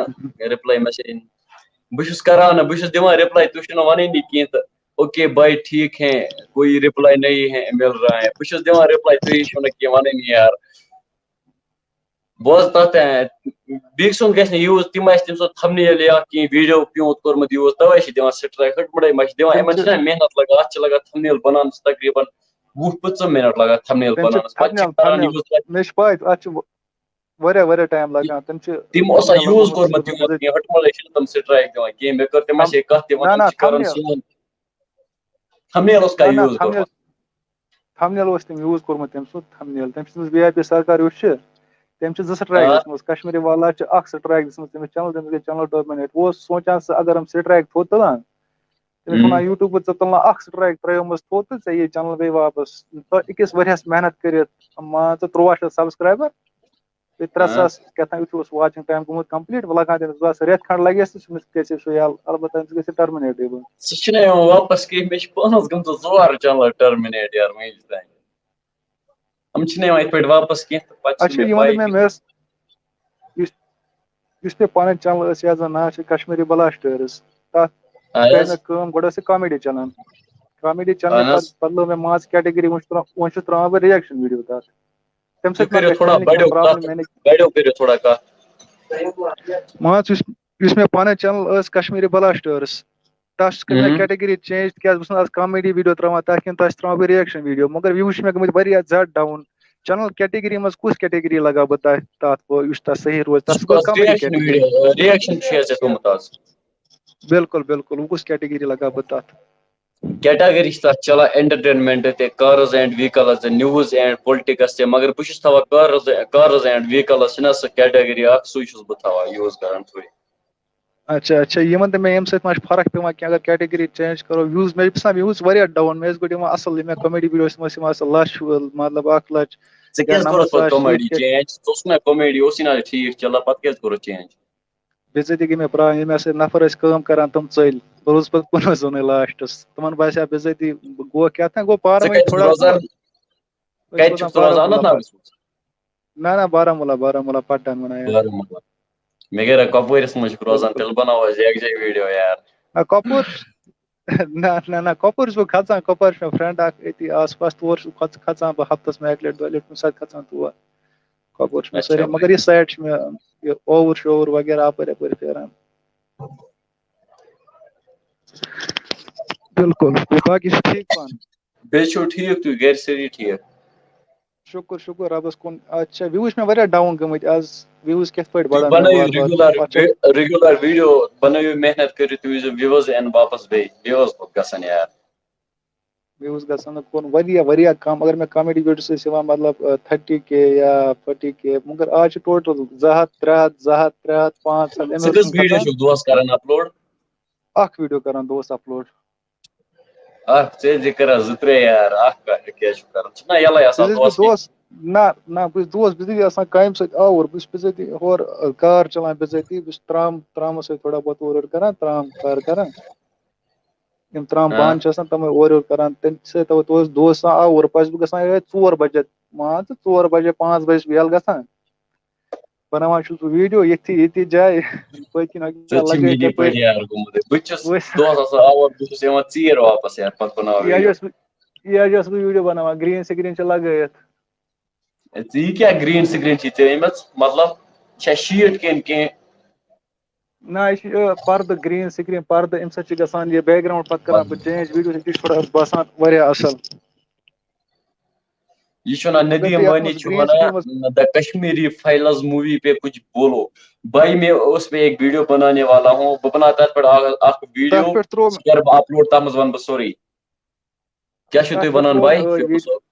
reply message۔" بہٕ چھُس کران نہٕ، بہٕ چھُس دِوان reply، تُہۍ چھِو نہٕ وَنٲنی کینٛہہ تہٕ، "اوکے بھائی، ٹھیک ہے، کوئی reply نہیں ہے، مل رہا ہے۔" بہٕ چھُس دِوان reply، تُہۍ چھِو نہٕ کینٛہہ وَنٲنی یار۔ بوز تَتھ، اے، بیٚکہِ سُنٛد گژھِ نہٕ use، تِم آسہِ تٔمۍ سُنٛد thumbnail یا کینٛہہ video پیوٗنٛت کوٚرمُت use، تَوَے چھِ دِوان strike۔ ہُتھ پٲٹھۍ ما چھِ دِوان، تِم یِمَن چھِ چھِنہ محنت لگان، اَتھ چھِ لگان thumbnail بَناونَس تقریٖباً وُہ پٕنٛژٕہ minute لگان thumbnail تِم چھِ بَناونَس۔ پَتہٕ چھِ thumbnail، کران thumbnail۔ use، پَتہٕ مےٚ چھِ پَے، اَتھ چھِ واریاہ، واریاہ time لگان۔ تِم چھِ تِم اوسا thumbnail use بَناونَس کوٚرمُت چھِ یِمو بِزٲتی۔ کینٛہہ، ہُتھ پٲٹھۍ چھِنہٕ تِم strike دِوان کینٛہہ۔ مےٚ کٔر تِم تِم، اَسے کَتھ تہِ نہ، وَنان، نہ، تِم چھِ کران thumbnail۔ سون۔ Thumbnail اوس کانٛہہ نہ، نہ، use کوٚرمُت؟ Thumbnail، thumbnail اوس تٔمۍ use کوٚرمُت، تٔمۍ سُنٛد thumbnail۔ تٔمۍ سٕنٛز V I P سرکار یُس چھِ، تٔمۍ چھِ زٕ strike آ۔ دِژمٕژ۔ کشمیٖری والا چھِ اکھ strike دِژمٕژ تٔمِس channel، تٔمِس گٔے channel terminate۔ بہٕ اوسُس سونٛچان، سُہ اگر یِم strike تھوٚد تُلان، تٔمِس چھِ ہم۔ وَنان YouTube پٮ۪ٹھ، "ژٕ تُل نہٕ اکھ strike، ترٛٲیمٕژ تھوٚد تہٕ ژےٚ یی channel بیٚیہِ واپس۔" تہٕ أکِس ؤریَس محنت کٔرِتھ، مان ژٕ، تُرٛواہ شیٚتھ subscriber، بیٚیہِ ترٛےٚ ساس کیٛاہ تام یُتھُے اوس watching time گوٚمُت complete، وۄنۍ لگان تٔمِس باسان رٮ۪تھ کھنٛڈ لگیس تہٕ تٔمِس گژھِ سُہ یَلہٕ، البتہ تٔمِس گژھِ terminate یہِ۔ سُہ چھُنہٕ یِوان واپس کینٛہہ، مےٚ چھِ پانَس گٔمژٕ زٕ وار channel terminate یار وٕنِس تام۔ یِم چھِنہٕ یِوان یِتھ پٲٹھۍ واپس کینٛہہ تہٕ پَتہٕ چھِ اچھا، مےٚ یہِ وَن پَے تہٕ مےٚ، مےٚ ٲس، یُس، یُس مےٚ پَنٕنۍ channel ٲس، یَتھ زَن ناو چھُ کشمیٖری بلاسٹٲرٕس، تَتھ کٔر اہن حظ۔ مےٚ کٲم، گۄڈٕ ٲس یہِ comedy channel۔ Comedy channel اہن حظ۔ پَتہٕ بدلٲو مےٚ مان ژٕ category، وۄنۍ چھُس ترٛاو-، وۄنۍ چھُس ترٛاوان بہٕ reaction video تَتھ۔ تَمہِ تُہۍ سۭتۍ ما کٔرِو گژھِ تھوڑا channelہِ کینٛہہ بڑیو problem؟ کتھ، مےٚ نہٕ بڑیو کٔرِو تھوڑا کتھ۔ مان ژٕ، یُس، یُس مےٚ پنٕنۍ channel ٲس کشمیٖری بلاسٹٲرٕس، تَتھ کٔر مےٚ ہم۔ category change، تِکیٛازِ بہٕ چھُس نہٕ آز comedy video ترٛاوان، تَتھ کِنۍ تَتھ چھِ ترٛاوان بہٕ reaction video۔ مگر views چھِ مےٚ گٔمٕتۍ واریاہ زیادٕ down۔ Channel category منٛز کُس category لگاو بہٕ تَتھ، تَتھ وۄنۍ یُس تَتھ صحیح روزِ؟ تَتھ ژٕ چھُ گوٚو کتھ comedy reaction category۔ video، reaction چھُ اَسہِ تھوٚمُت آز۔ بِلکُل، بِلکُل، وۄنۍ کُس category لگاو بہٕ تَتھ؟ Category چھِ تَتھ چلان entertainment تہِ، cars and vehicles تہِ، news and politics تہِ، مگر بہٕ چھُس تھاوان cars، cars and vehicles چھِنہ سۄ category اکھ، سُے چھُس بہٕ تھاوان use کران تھوڑی۔ اچھا، اچھا، یہِ وَن تہٕ مےٚ، ییٚمہِ سۭتۍ ما چھِ فرق پٮ۪وان کینٛہہ؟ اگر category change کرو، views، مےٚ چھِ گژھان views واریاہ down۔ مےٚ ٲسۍ گۄڈٕ یِوان اَصٕل، ییٚمہِ comedy video ٲسۍ یِوان اَصٕل، لَچھ وٲلۍ، مطلب، اَکھ لَچھ ژےٚ یا کیٛازِ کوٚرُتھ نَمَتھ ساس پَتہٕ چھِ comedy ییٚتہِ۔ change؟ ژٕ اوسُکھ نہ comedy، اوسُے نہ ٹھیٖک چلان، پَتہٕ کیٛازِ کوٚرُتھ change؟ بِزٲتی گٔے مےٚ پرٛابلِم، ییٚمہِ سۭتۍ نفر ٲسۍ کٲم کران، تِم ژٔلۍ۔ بہٕ روٗدُس پَتہٕ کُنُے زوٚنُے lastس۔ تِمَن باسیٛو بِزٲتی، بہٕ گوٚو کیٛاہ تام، گوٚو پانہٕ ژٕ ؤنۍ کَتہِ چھُکھ تھوڑا روزان؟ بہت۔ أسۍ کَتہِ روزان چھُکھ ژٕ روزان؟ اننت بارہمولہ ناگ پَتہٕ۔ چھُکھ؟ نہ، نہ، بارہمولہ، بارہمولہ پَتہٕ ڈَنٛگمَنہ، یار۔ بارہمولہ۔ مےٚ گٔے رَ کۄپوٲرِس منٛز چھُکھ روزان، بِلکُل۔ تیٚلہِ بَناوو أسۍ یَکجاہ video یار۔ نہ، کۄپوور، نہ، نہ، نہ، کۄپوور چھُس بہٕ کھژان، کۄپوور چھُ مےٚ friend اکھ أتی آس پاس، تور چھُس بہٕ کھژ-، کھژان بہٕ ہفتس منٛز اَکہِ لَٹہِ، دۄیہِ لَٹہِ، کُنہِ ساتہٕ کھژان تور۔ کۄپوور چھُ مےٚ اچھا سٲری، بھائی۔ مگر یہِ side چھُ مےٚ، یہِ اووُر شووُر وغیرہ اَپٲرۍ یَپٲرۍ پھیران۔ بِلکُل، باقٕے چھُ ٹھیٖک پانہٕ۔ بیٚیہِ چھِو ٹھیٖک تُہۍ، گَرِ سٲری ٹھیٖک؟ شُکُر، شُکُر رۄبَس کُن۔ اَتھ چھا views چھِ مےٚ واریاہ down گٔمٕتۍ آز، views کِتھ پٲٹھۍ تُہۍ بَڑان مےٚ بَنٲیِو وارٕ وارٕ؟ regular، اَتھ چھا regular video بَنٲیِو، محنت کٔرِو، تُہۍ وٕچھِو views یِن واپَس بیٚیہِ، views کوٚت گژھن یار؟ views گژھن نہٕ کُن واریاہ، واریاہ کَم۔ اگر مےٚ comedy videos ٲسۍ یِوان، مطلب، آ، thirty K یا forty K، مگر آز چھِ total زٕ ہَتھ، ترٛےٚ ہَتھ، زٕ ہَتھ، ترٛےٚ ہَتھ، پانٛژھ ہَتھ، اَمہِ ژٕ ہیوٚر کٔژ چھُنہٕ video کھسان۔ چھُکھ دۄہَس کران upload؟ اَکھ video کران دۄہَس upload۔ اکھ ژےٚ زِ کران زٕ ترٛےٚ یار، اکھ کتھ کیٛاہ چھُ کران؟ ژٕ چھُکھ نا یَلَے آسان بِزٲتی دوستٕے؟ دوست، نہ، نہ، بہٕ چھُس دوست بِزٲتی آسان کامہِ سۭتۍ آوُر، بہٕ چھُس بِزٲتی ہورٕ کار چلاوان بِزٲتی، بہٕ چھُس ترام، ترامَس سۭتۍ تھوڑا بہت اورٕ یورٕ کران، ترام کار کران۔ یِم ترام ہاں۔ بانہٕ چھِ آسان، تِمَے اورٕ یورٕ کران، تَمہِ سۭتۍ تَوَے توس دوست آسان آوُر، پَتہٕ چھُس بہٕ گژھان یِہوٚے ژور بَجے، مان ژٕ، ژور بَجے، پانٛژھ بَجے چھُس بہٕ یَلہٕ گژھان۔ بناوان چھُس بہٕ ویٖڈیو ییٚتھی، ییٚتھی جایہِ، پٔتۍ کِنۍ اَکہِ ژےٚ لَگٲے چھِ مےٚ یِتھَے یہِ پٲٹھۍ پٲٹھۍ۔ یار گوٚمُت۔ بہٕ تہِ چھُس وٕچھ۔ دۄہَس آسان آوُر، بہٕ چھُس یِوان ژیٖرۍ واپَس یار، پَتہٕ بَناوان یہِ حظ ویٖڈیو۔ اوس، یہِ حظ اوس بہٕ ویٖڈیو بناوان، گرٛیٖن سِکریٖن چھِ لَگٲیِتھ۔ ژٕ یہِ کیٛاہ گرٛیٖن سِکریٖن چھِ ژےٚ أنۍمٕژ؟ مطلب، چھےٚ شیٖٹ کِنہٕ کینٛہہ؟ نہ، یہِ چھِ، یہِ پردٕ، گرٛیٖن سِکریٖن پردٕ، اَمہِ سۭتۍ چھِ گژھان یہِ بیک گرٛاوُنٛڈ پَتہٕ کران بہٕ چینج، ویٖڈیو چھِ تھوڑا باسان واریاہ اَصٕل۔ یہ چھُ ونان، ندیم وانی چھُ ونان، "The Kashmiri Files movie پہ کچھ بولو۔" بھائی، میں اس پہ ایک ویڈیو بنانے والا ہوں، بہٕ بناو تتھ پٮ۪ٹھ اکھ، اکھ ویڈیو، تتھ پٮ۪ٹھ ترٛوو سُہ کرٕ بہٕ اپلوڈ، تتھ منٛز ونہٕ بہٕ سورُے۔ کیٛاہ چھِو تُہۍ تتھ پٮ۪ٹھ ونان ترٛوو بھائی، مےٚ ٲدۍ شوکت ویڈیو۔ صٲب؟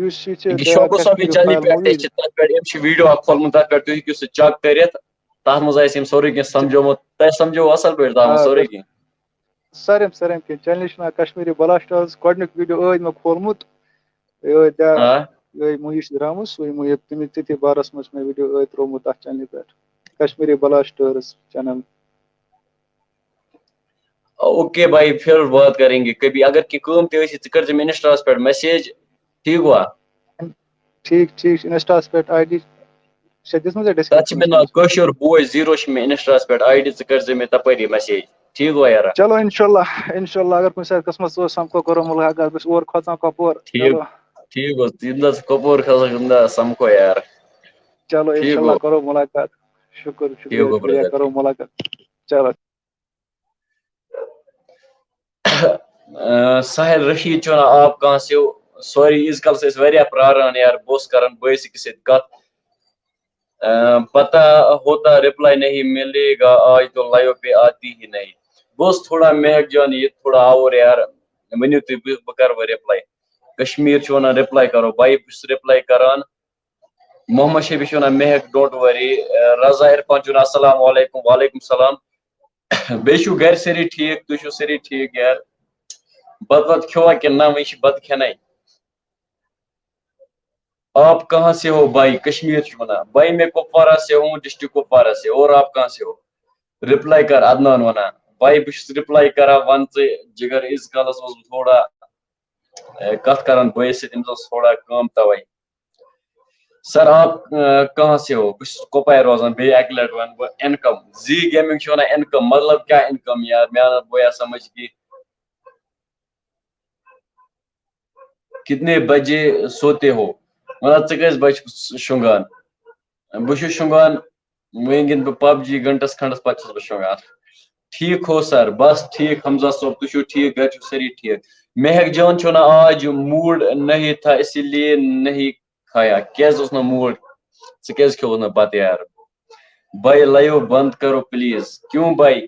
یُس یہِ چھِ یہِ The شوکت صٲب، یہِ Kashmiri چینلہِ File پٮ۪ٹھ تہِ movie۔ چھِ، تتھ پٮ۪ٹھ أمۍ چھِ ویڈیو اکھ کھولمُت، تتھ پٮ۪ٹھ تُہۍ ہیٚکِو سُہ چیک کٔرِتھ۔ تتھ منٛز آسہِ أمۍ سورُے کینٛہہ سمجھومُت۔ تۄہہِ سمجھو اصل پٲٹھۍ تتھ منٛز آ، سورُے بس۔ کینٛہہ؟ سٲرِم، سٲرِم کینٛہہ۔ چینلہِ چھُ ناو Kashmiri Blasters۔ گۄڈٕنیُک ویڈیو ٲدۍ مےٚ کھولمُت۔ یہِ ٲدۍ آ۔ آ۔ یہِ ٲدۍ مُہِش درامٕژ، سُے مُہِش، تٔمِس تٔتھی بارس منٛز چھُ مےٚ ویڈیو ٲدۍ ترٛوومُت تتھ چینلہِ پٮ۪ٹھ۔ Kashmiri Blasters channel۔ اوکے بھائی، پھر بات کریں گے کبھی۔ اگر کینٛہہ کٲم تہِ ٲسی، ژٕ کٔرۍ زِ مےٚ انسٹاہس پٮ۪ٹھ میسیج، ٹھیٖک گوٚوا؟ ٹھیٖک، ٹھیٖک چھُ، انسٹاہس پٮ۪ٹھ آئی ڈی چھےٚ دِژمٕژ ژےٚ تتھ چھِ مےٚ ڈسکرپشنس ناو منٛز؟ کٲشُر بوے زیٖرو چھِ مےٚ انسٹاہس پٮ۪ٹھ آئی ڈی، ژٕ کٔرۍ زِ مےٚ تپٲری میسیج، ٹھیٖک گوٚوا یارا؟ چلو، انشاءاللہ، انشاءاللہ، اگر کُنہِ ساتہٕ قٕسمت اوس، سمکھو، کرو ملاقات، بہٕ چھُس اور کھوژان کۄپور۔ ٹھیٖک، چلو۔ ٹھیٖک گوٚو، ییٚمہِ دۄہ ژٕ کۄپور کھسکھ، تَمہِ دۄہ سمکھو یار۔ چلو، ٹھیٖک انشاءاللہ گوٚو۔ کرو ملاقات۔ شُکر، ٹھیٖک شُکریہ، گوٚو، شُکریہ، brother۔ کرو ملاقات۔ چلو۔ اہ، ساحل رشید چھُ وَنان، "آپ کہاں سے ہو؟" سوری، ییٖتِس کالس أسۍ واریاہ پراران یار، بہٕ اوسُس کران بٲیِس أکِس سۭتۍ کتھ۔ اہ، پتہ ہوتا رپلائی نہیں ملے گا، آج تو لائیو پہ آتی ہی نہیں۔ بہٕ اوسُس تھوڑا مہک جان یہِ تھوڑا آوُر یار، ؤنِو تُہۍ، بہٕ، بہٕ کرٕ وۄنۍ رپلائی۔ کشمیر چھُ وَنان رپلائی کرو، بھائی بہٕ چھُس رپلائی کران۔ محمد شفیع چھُ وَنان، "مہک، don't worry۔" رضا عرفان چھُ وَنان، "السلام علیکم۔" وعلیکم السلام۔ بیٚیہِ چھِو گرِ سٲری ٹھیٖک؟ تُہۍ چھِو سٲری ٹھیٖک یار؟ بَتہٕ وَتہٕ کھیوٚوا کِنہٕ نہ؟ وٕنہِ چھِ بَتہٕ کھٮ۪نَے۔ آپ کہاں سے ہو بھائی؟ کشمیر چھُ وَنان۔ بھائی میں کپوارہ سے ہوں، ڈسٹرکٹ کپوارہ سے۔ اور آپ کہاں سے ہو؟ رپلائی کر، عدنان وَنان۔ بھائی بہٕ چھُس رپلائی کران، وَن ژٕ جِگر، ییٖتِس کالَس اوسُس بہٕ تھوڑا، اے، کَتھ کران بٲیِس سۭتۍ، أمِس اوس تھوڑا کٲم تَوَے۔ سر، آپ، اہ، کہاں سے ہو؟ بہٕ چھُس کۄپوارِ روزان، بیٚیہِ اَکہِ لَٹہِ وَنہٕ بہٕ، انکم۔ زی گیمنگ چھِ وَنان انکم، مطلب کیٛاہ انکم یار؟ مےٚ آو نہٕ بویا سمجھ کینٛہہ۔ کتنے بجے سوتے ہو؟ مطلب، ژٕ کٔژِ بجہِ چھُکھ شۄنٛگان؟ بہٕ چھُس شۄنٛگان، وۄنۍ گِنٛدٕ بہٕ پب جی گھنٹس کھنڈس، پتہٕ چھُس بہٕ شۄنٛگان۔ ٹھیٖک ہو سر؟ بس ٹھیٖک، حمزہ صٲب، تُہۍ چھِو ٹھیٖک؟ گرِ چھِو سٲری ٹھیٖک؟ مہک جان چھُ وَنان، آج موڈ نہیں تھا، اسی لیے نہیں کھایا۔ کیٛازِ اوس نہٕ موڈ؟ ژٕ کیٛازِ کھیوٚوُتھ نہٕ بتہٕ یار؟ بھائی لائیو بند کرو پلیز۔ کیوں بھائی؟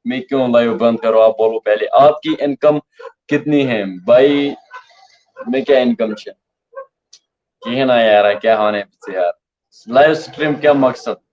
میں کیوں لائیو بند کرو؟ آپ بولو پہلے، آپ کی انکم کتنی ہے؟ بھائی، مےٚ کیٛاہ انکم چھِ؟ کِہیٖنۍ نہ یارا، کیٛاہ وَنَے بہٕ ژےٚ یار؟ لایِو سٹریٖم کیٛاہ مقصد؟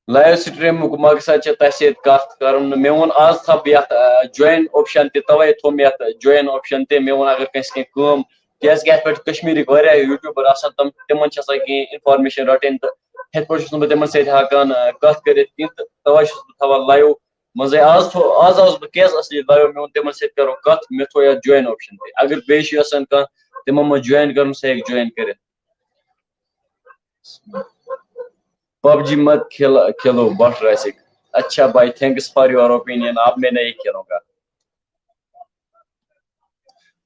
لایِو سٹریٖمُک مقصد چھِ تۄہہِ سۭتۍ کَتھ کَرُن۔ مےٚ ووٚن آز تھاو بہٕ یَتھ، آ، جویِن آپشن تہِ، تَوَے تھوٚو مےٚ یَتھ جویِن آپشن تہِ۔ مےٚ ووٚن اگر کٲنٛسہِ کینٛہہ کٲم، کیٛازِکہِ یَتھ پٮ۪ٹھ چھِ کشمیٖرٕکۍ واریاہ یوٗٹیوٗبر آسان، تِم، تِمَن چھِ آسان کینٛہہ اِنفارمیشن رَٹٕنۍ، تہٕ ہِتھ پٲٹھۍ چھُس نہٕ بہٕ تِمَن سۭتۍ ہٮ۪کان، آ، کَتھ کٔرِتھ کینٛہہ، تہٕ تَوَے چھُس بہٕ تھاوان لایِو منٛزٕے۔ آز تھوٚو، آز آوُس بہٕ کیٛازِ اَصلی لایِو؟ مےٚ ووٚن تِمَن سۭتۍ کَرو کَتھ، مےٚ تھوٚو یَتھ جویِن آپشن تہِ۔ اگر بیٚیہِ چھُ یَژھان کانٛہہ تِمَن منٛز جویِن کَرُن، سُہ ہیٚکہِ جویِن کٔرِتھ۔ پب جی مت کھیلا، کھیلو بٹ راسک۔ اچھا بھائی، thanks for your opinion، اب میں نہیں کھیلوں گا۔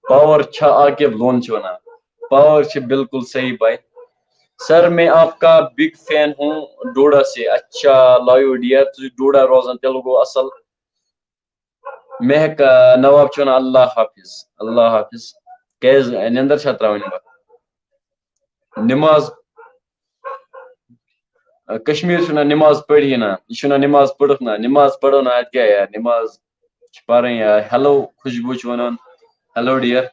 پاور چھا عاقب لون چھِ ونان؟ پاور چھِ بالکل صحیح بھائی۔ سر، میں آپ کا بگ فین ہوں ڈوڈا سے۔ اچھا لایو ڈیئر، تُہۍ چھِو ڈوڈا روزان، تیٚلہِ گوٚو اصل۔ مہک، آ، نواب چھُ وَنان، "اللہ حافظ، اللہ حافظ۔" کیٛازِ، نٮ۪نٛدٕر چھا ترٛاوٕنۍ وۄنۍ؟ نماز، آ، کشمیٖر چھُ وَنان، "نماز پٔرِو نا۔" یہِ چھُ وَنان، "نماز پٔرٕکھ نا؟" نماز پَرو نا، اَتہِ کیٛاہ یار، نماز چھِ پَرٕنۍ یار۔ ہیلو خوشبو چھُ وَنان، ہیلو ڈیئر۔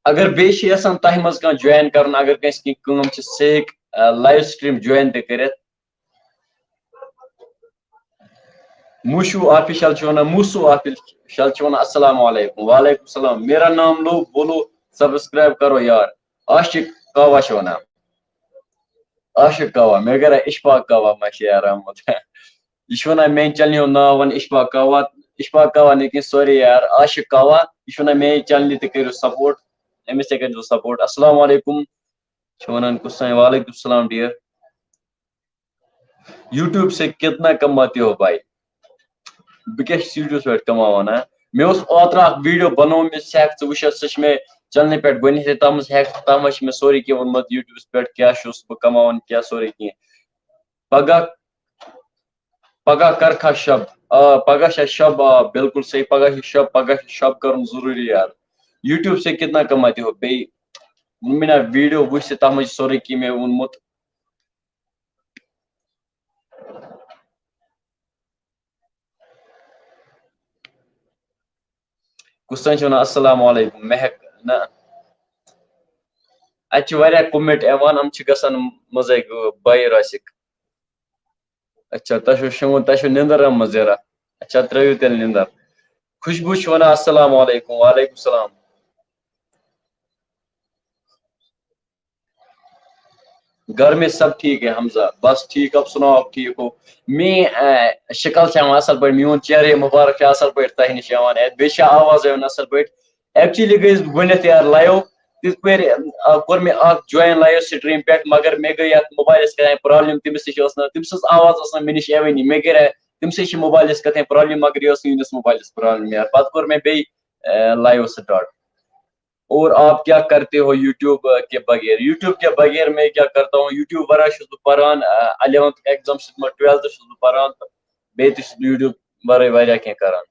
اگر بیٚیہِ چھِ یَژھان تۄہہِ منٛز کانٛہہ جویِن کَرُن، اگر کٲنٛسہِ کینٛہہ کٲم چھِ، سُہ ہیٚکہِ، آ، لایِو سٹریٖم جویِن تہِ کٔرِتھ۔ موشو آفیشل چھُ وَنان، موسو آفیشل چھُ وَنان، السلام علیکم۔ وعلیکم السلام، میرا نام لو، بولو، سبسکرائب کرو یار۔ عاشق کاوا چھُ وَنان، عاشق کاوا، مےٚ گرا اشفاق کاوا ما چھُ یار آمُت۔ یہِ چھُ وَنان میانہِ چینلہِ ہُنٛد ناو وَن اشفاق کاوا، اشفاق کاوا نہٕ کینٛہہ، سوری یار، عاشق کاوا۔ یہِ چھُ وَنان میانہِ چینلہِ تہِ کٔرِو سپورٹ، أمِس تہِ کٔرۍزیو سپورٹ۔ السلام علیکم چھُ وَنان کُس تام، وعلیکم السلام ڈیئر۔ YouTube سے کتنا کماتے ہو بھائی؟ بہٕ کیٛاہ چھُس YouTubeس پٮ۪ٹھ کماوان، ہا؟ مےٚ اوس اوترٕ اکھ ویڈیو بنوومُت، سُہ ہٮ۪کھ ژٕ وٕچھِتھ، سُہ چھُ مےٚ چینلہِ پٮ۪ٹھ گۄڈٕنیتھٕے، تتھ منٛز ہٮ۪کھ، تتھ منٛز چھُ مےٚ سورُے کینٛہہ ووٚنمُت YouTubeس پٮ۪ٹھ کیٛاہ چھُس بہٕ کماوان، کیٛاہ سورُے کینٛہہ۔ پگاہ، پگاہ کرکھا شب؟ آ، پگاہ چھا شب؟ آ، بالکل صحیح، پگاہ چھِ شب، پگاہ چھِ شب کرُن ضروٗری یار۔ YouTube سے کتنا کماتے ہو؟ بیٚیہِ ووٚن مےٚ نا ویڈیو وٕچھ ژٕ، تتھ منٛز چھُ سورُے کینٛہہ مےٚ ووٚنمُت۔ کُس تام چھُ وَنان السلام علیکم، مےٚ ہٮ۪کہٕ نہ۔ اَتہِ چھِ واریاہ comment یِوان، یِم چھِ گژھان منٛزَے غٲب، بھائی راسِک۔ اچھا، تۄہہِ چھو شۄنٛگُن، تۄہہِ چھو نِندٕر آمٕژ زیرہ۔ اچھا، ترٲیِو تیٚلہِ نِندٕر۔ خوشبو چھِ وَنان السلام علیکم، وعلیکم السلام۔ گھر میں سب ٹھیک ہے حمزہ؟ بس ٹھیک، آپ سناؤ، آپ ٹھیک ہو؟ میٲنۍ، آ، شکل چھِ یِوان اصل پٲٹھۍ، میون چہرے مبارک چھُ اصل پٲٹھۍ تۄہہِ نِش یِوان، اے، بیٚیہِ چھِ آواز یِوان اصل پٲٹھۍ۔ Actually گٔیس بہٕ گۄڈٕنیتھ یار live، تِتھ پٲٹھۍ، آ، کوٚر مےٚ اکھ join live stream پٮ۪ٹھ، مگر مےٚ گٔے یتھ موبایلس کیٛاہ تام problem، تٔمِس نِش ٲس نہٕ، تٔمۍ سٕنٛز آواز ٲس نہٕ مےٚ نِش یِوٲنی۔ مےٚ کَرے تٔمۍ سٕے چھِ موبایلس کیٛاہ تام problem، مگر یہِ ٲس نہٕ یُنس موبایلس problem یار۔ پتہٕ کوٚر مےٚ بیٚیہِ، آ، live start۔ اور آپ کیا کرتے ہو YouTube کے بغیر؟ YouTube کے بغیر میں کیا کرتا ہوں؟ YouTube ورٲے چھُس بہٕ پران، آ، eleventh exam چھُس بہٕ، twelfth چھُس بہٕ پران تہٕ بیٚیہِ تہِ چھُس بہٕ YouTube ورٲے واریاہ کینٛہہ کران۔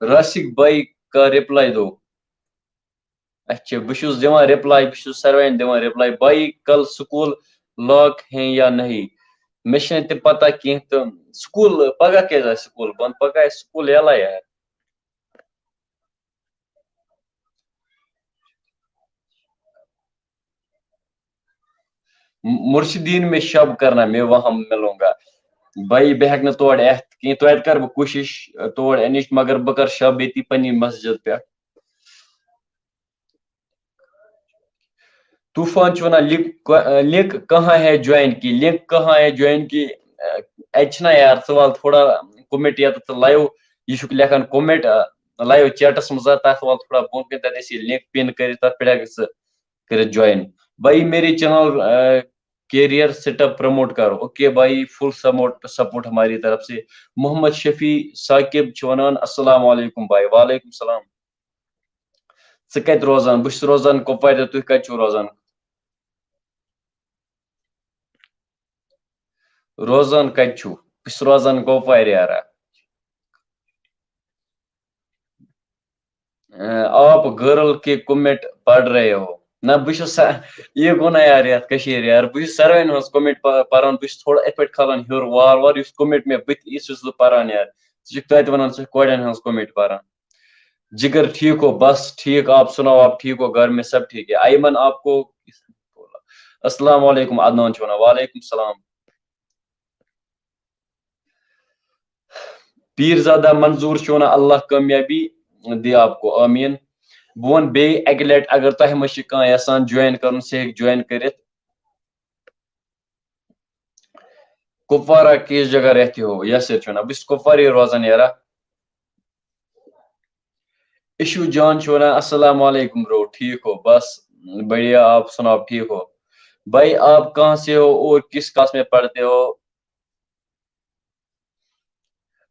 راسِک بھائی کا reply دو۔ اچھا، بہٕ چھُس دِوان reply، بہٕ چھُس ساروین دِوان reply۔ بھائی کل school lock ہیں یا نہیں؟ مےٚ چھَنہٕ تہِ پتہ کینٛہہ تہٕ school پگاہ کیٛازِ آسہِ school بنٛد؟ پگاہ آسہِ school یَلَے یار۔ مرشدین میں شب کرنا، میں وہاں ملوں گا۔ بھائی، بہٕ ہٮ۪کہٕ نہٕ تور یِتھ کینٛہہ، توتہِ کرٕ بہٕ کوٗشِش تور یِنٕچ، مگر بہٕ کرٕ شب ییٚتی پننہِ مسجد پٮ۪ٹھ۔ طوفان چھُ وَنان، link، link کہاں ہے join کی؟ Link کہاں ہے join کی؟ اَتہِ چھِنہ یار، ژٕ وَل تھوڑا comment یَتَتھ ژٕ live یہِ چھُکھ لیکھان comment، آ، live chatس منٛز، آ، تَتھ وَل تھوڑا بۄن کَنہِ، تَتہِ آسہِ یہِ link pin کٔرِتھ، تَتھ پٮ۪ٹھ ہٮ۪کَکھ ژٕ کٔرِتھ join۔ بھائی، میرے channel، آ، career setup promote کرو۔ Okay بھائی، full support، support ہماری طرف سے۔ محمد شفیع ثاقب چھُ وَنان، السلام علیکم بھائی۔ وعلیکم السلام۔ ژٕ کَتہِ روزان؟ بہٕ چھُس روزان کۄپوارِ، تُہۍ کَتہِ چھِو روزان؟ روزان کَتہِ چھِو؟ بہٕ چھُس روزان کۄپوارِ یارا۔ اے، آپ گرل کے comment پڑھ رہے ہو؟ نہ، بہٕ چھُس سا-، یہِ گوٚو نہ یار یَتھ کٔشیٖرِ یار، بہٕ چھُس ساروٕے ہٕنٛز comment پ-، پَران، بہٕ چھُس تھوڑا یِتھ پٲٹھۍ کھالان ہیوٚر وار وار، یُس comment مےٚ بٕتھِ یی سُہ چھُس بہٕ پَران یار۔ ژٕ چھُکھ توتہِ وَنان ژٕ چھُکھ کورٮ۪ن ہٕنٛز comment پَران۔ جگر ٹھیک ہو؟ بس ٹھیک، آپ سناؤ، آپ ٹھیک ہو؟ گھر میں سب ٹھیک ہے؟ ایمن آپ کو، السلام علیکم، عدنان چھُ وَنان۔ وعلیکم السلام۔ پیٖرزادہ منظور چھُ وَنان، اللہ کامیابی دِ آپ کو، آمیٖن۔ بہٕ وَنہٕ بیٚیہِ اَکہِ لَٹہِ، اگر تۄہہِ منٛز چھِ کانٛہہ یَژھان join کَرُن، سُہ ہیٚکہِ join کٔرِتھ۔ کپوارہ کس جگہ رہتے ہو؟ یاسر چھُ وَنان، بہٕ چھُس کپوارے روزان یارا۔ عشو جان چھُ وَنان، السلام علیکم bro، ٹھیک ہو؟ بس بڑھیا، آپ سناؤ، ٹھیک ہو؟ بھائی، آپ کہاں سے ہو اور کس کلاس میں پڑھتے ہو؟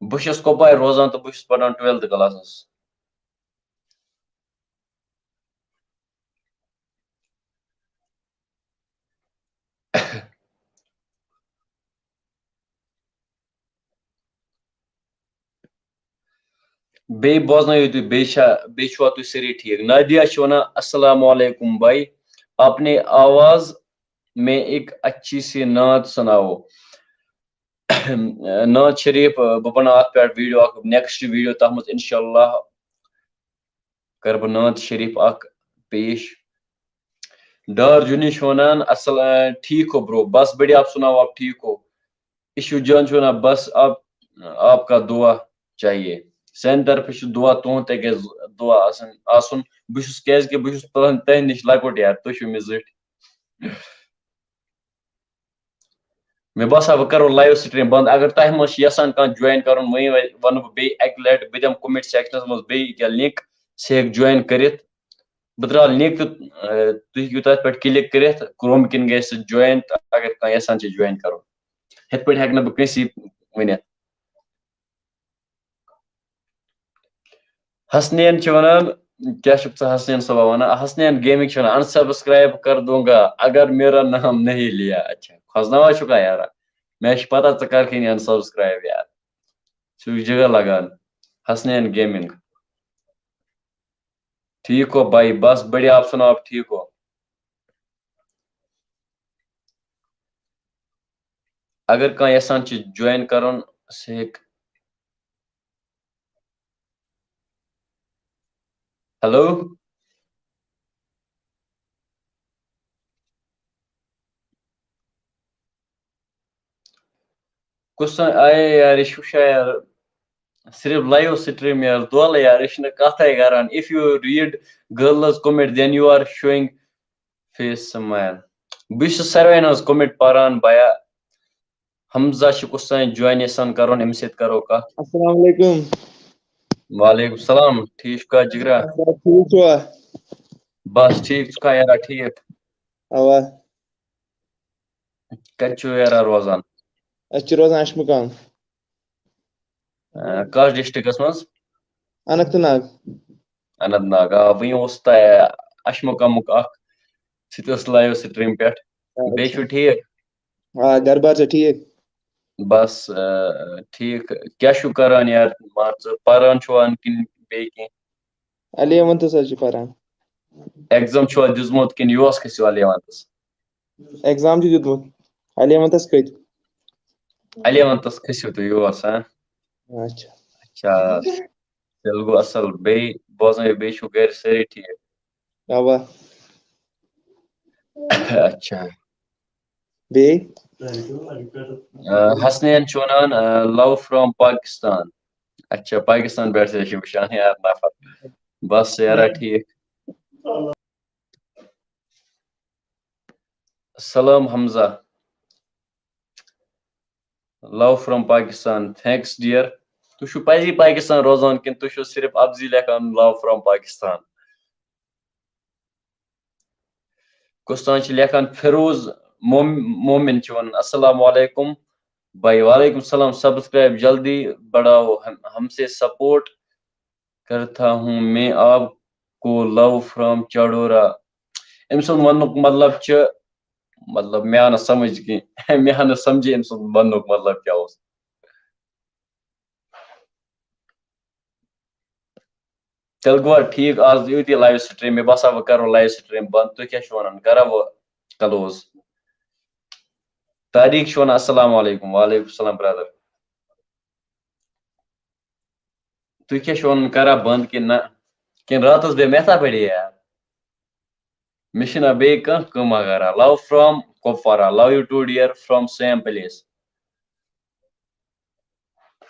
بہٕ چھُس کۄپوارِ روزان تہٕ بہٕ چھُس پران twelfth کلاسس۔ بیٚیہِ بوزنٲیِو تُہۍ، بیٚیہِ چھا، بیٚیہِ چھُوا تُہۍ سٲری ٹھیٖک؟ نادیا چھِ وَنان، السلام علیکم بھائی، اپنے آواز میں ایک اچھی سی نعت سناؤ۔ نعت شریف، بہٕ بناوٕ اَتھ پٮ۪ٹھ video اَکھ، next video، تَتھ منٛز اِنشاء اللہ کَرٕ بہٕ نعت شریف اَکھ پیش۔ ڈار جُنی چھُ وَنان، اَصٕل، آ، ٹھیٖک ہو برو، بس بڑھیا، آپ سناؤ، آپ ٹھیٖک ہو؟ اِشوٗ جان چھُ وَنان، بس آپ، آپ کا دعا چاہیے۔ سانہِ طرفہٕ چھُ دعا تُہُنٛد تہِ گژھِ دعا آسٕنۍ، آسُن۔ بہٕ چھُس، کیٛازِ کہِ بہٕ چھُس تُہنٛد، تۄہہِ نِش لۄکُٹ یار، تُہۍ چھِو مےٚ زِٹھۍ۔ مےٚ باسان، وۄنۍ کرو live stream بنٛد۔ اگر تۄہہِ منٛز چھِ یژھان کانٛہہ join کرُن، وۄنۍ وَنہٕ بہٕ بیٚیہِ اَکہِ لٹہِ، بہٕ دِمہٕ comment sectionس منٛز بیٚیہِ ییٚکیٛاہ link، سُہ ہیٚکہِ join کٔرِتھ۔ بہٕ ترٛاوٕ link تہٕ، آ، تُہۍ ہیٚکِو تَتھ پٮ۪ٹھ click کٔرِتھ، Chrome کِنۍ گژھِ سُہ join، تہٕ اگر کانٛہہ یژھان چھِ join کرُن۔ یِتھ پٲٹھۍ ہٮ۪کہٕ نہٕ بہٕ کٲنٛسی ؤنِتھ۔ حسنین چھِ وَنان، کیٛاہ چھُکھ ژٕ حسنین صٲبا وَنان؟ حسنین گیمنگ چھِ وَنان، unsubscribe کر دوں گا اگر میرا نام نہیں لیا۔ اچھا، کھوژناوان چھُکھا یارا؟ مےٚ چھِ پتہ ژٕ کر کھٮ۪نۍ unsubscribe یار۔ ژٕ چھُکھ جگہ لگان۔ حسنین گیمنگ۔ ٹھیک ہو بھائی، بس بڑھیا، آپ سناؤ، آپ ٹھیک ہو؟ اگر کانٛہہ یژھان چھُ join کرُن، سُہ ہیٚکہِ۔ Hello؟ کُس آیے یار، یہِ چھُ وٕچھان یار، صرف live stream یار، دۄہلے یار، یہِ چھُنہٕ کَتھے کران۔ If you read girls comment, then you are showing face smile. بہٕ چھُس ساروِیَن ہٕنٛز comment پران، بیا۔ حمزہ چھُ کُس تام join یژھان کرُن، أمِس سۭتۍ کرو کتھ۔ السلام علیکم۔ وعلیکم السلام، ٹھیٖک چھُکھا جگرا؟ ٹھیٖک چھُوا؟ بس ٹھیٖک، ژٕ چھُکھا یارا ٹھیٖک؟ اوا۔ کتہِ چھُو یارا روزان؟ أسۍ چھِ روزان اشمُقام۔ آ، کتھ districtس منٛز؟ اننت ناگ۔ اننت ناگ، آ، وۄنۍ اوس تۄہہِ اشمُقامُک اکھ، سُہ تہِ اوس live stream پٮ۪ٹھ۔ آ، بیٚیہِ چھُو ٹھیٖک؟ آ، گرٕ بار چھا ٹھیٖک؟ بس، آ، ٹھیٖک۔ کیٛاہ چھُو کران یار؟ مان ژٕ، پران چھُوا کِنہٕ بیٚیہِ کینٛہہ؟ eleventhس حظ چھِ پران۔ exam چھُوا دیُتمُت کِنہٕ یُہُس کھٔسِو eleventhس؟ exam چھُ دیُتمُت۔ eleventhس کھٔتۍ۔ eleventhس کھٔسِو تُہۍ یُہُس، ہاں؟ اچھا۔ اچھا، تیٚلہِ گوٚو اصل۔ بیٚیہِ بوزنٲیِو، بیٚیہِ چھِو گرِ سٲری ٹھیٖک؟ اوا۔ اچھا۔ بیٚیہِ؟ آ، حسنین چھُ وَنان، آ، love from Pakistan۔ اچھا، پاکستان پٮ۪ٹھ تہِ چھِ وٕچھان یار نفر۔ بس یارا، ٹھیٖک۔ سلام حمزہ۔ Love from Pakistan. Thanks dear. تُہۍ چھِو پزی پاکستان روزان کِنہٕ تُہۍ چھِو صرف اپزی لیکھان love from Pakistan؟ کُس تام چھِ لیکھان فیروز موم-، مومن چھِ وَنان، السلام علیکم بھائی۔ وعلیکم السلام۔ subscribe جلدی بڑھاؤ، ہم، ہم سے support کرتا ہوں میں آپ کو، love from چاڈورا۔ أمۍ سُنٛد وَننُک مطلب چھُ، مطلب، مےٚ آو نہٕ سمجھ کینٛہہ۔ مےٚ آو نہٕ سمجھے أمۍ سُنٛد وَننُک مطلب کیٛاہ اوس۔ تیٚلہِ گوٚو ٹھیٖک، آز یوٗت یہِ live stream، مےٚ باسان وۄنۍ کَرو live stream بنٛد۔ تُہۍ کیٛاہ چھِو وَنان، کَرا وۄنۍ close؟ طاریق چھُ وَنان، السلام علیکم۔ وعلیکم السلام brother۔ تُہۍ کیٛاہ چھِو وَنان، کَرا بنٛد کِنہٕ نہ؟ کِنہٕ راتَس بیٚہہ مےٚ تھا پَرے یار؟ مےٚ چھِنہ بیٚیہِ کانٛہہ کٲمہ کَران۔ Love from Kupwara, love you too dear from same place۔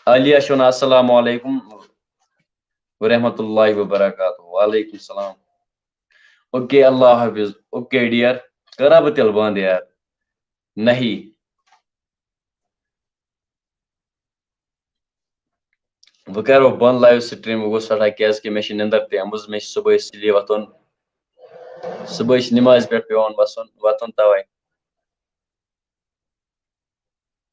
عالیہ چھِ وَنان، السلام علیکم ورحمۃ اللہ وبرکاتہ۔ وعلیکم السلام۔ اوکے، اللہ حافظ۔ اوکے dear، کَرا بہٕ تیٚلہِ بنٛد یار؟ نہیں۔ وۄنۍ کَرو بنٛد live stream، وۄنۍ گوٚو سٮ۪ٹھاہ، کیٛازِکہِ مےٚ چھِ نِندٕر تہِ آمٕژ، مےٚ چھِ صُبحٲے سُلے وۄتھُن، صُبحٲے چھِ نِمازِ پٮ۪ٹھ پٮ۪وان وَسُن، وۄتھُن تَوَے۔